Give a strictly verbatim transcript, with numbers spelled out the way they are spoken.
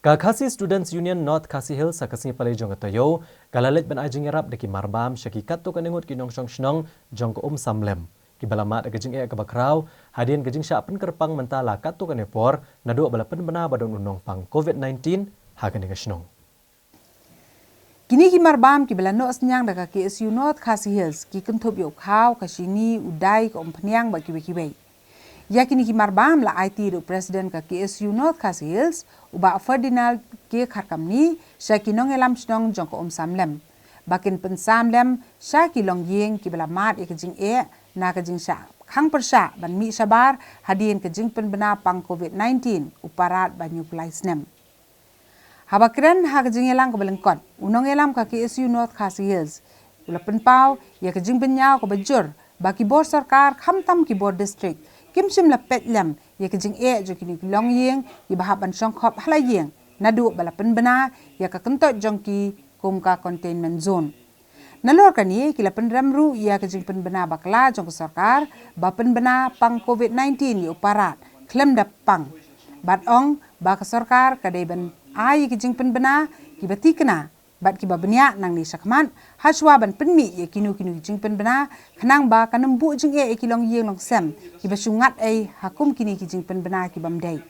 Ka Khasi Students Union North Khasi Hills ha ka sngi Palei jong ka taïew ka la leit ban ai jingïarap da ki marbam sha ki katto katne ngut ki nongshong shnong jong ka Umsam Lem kiba la mad da ka jingeh kaba khraw hadien ka jingshah pynkyrpang mynta la katto katne por naduh ba la pynbna ba don u nongpang covid nineteen ha kane ka shnong. Kine ki marbam kiba la noh synñiang da ka K S U North Khasi Hills ki kynthup ïa u khaw, ka shini, u dai, ka umphniang bad kiwei kiwei. Ïa kine ki marbam la aiti da u President ka K S U North Khasi Hills, u Bah Ferdinand K Kharkamni, sha ki nongïalam shnong jong ka Umsam Lem ba kin pynsam lem sha ki longïing kiba la mad ïa ka jingeh na ka jingshah khang pyrshah ban mih shabar hadien ka jingpynbna pang covid nineteen u Parat ba hynñiewphew lai snem. Haba kren ha ka jingïalang kaba lyngkot, u nongïalam ka K S U North Khasi Hills u la pynpaw ïa ka jingbynñiaw kaba jur ba ki bor sorkar, khamtam ki bor district, kim shym la peit lem ïa ka jingeh jong kine ki longïing kiba hap ban shongkhop ha la ïing naduh ba la pynbna ïa ka kyntoit jong ki kum ka containment zone. Nalor kane, ki la pynrem ruh ïa ka jingpynbna bakla jong ka sorkar ba pynbna pang covid nineteen ïa u Parat khlem da pang, bad ong ba ka sorkar ka dei ban ai ïa ki jingpynbna kiba thikna bad kiba bniah nangne shakhmat, hashwa ban pynmih ïa kino kino ki jingpynbna, khnang ba kan ym buh jingeh ïa ki longïing longsem kiba shu ngat ei ha kum kine ki jingpynbna ki bym dei.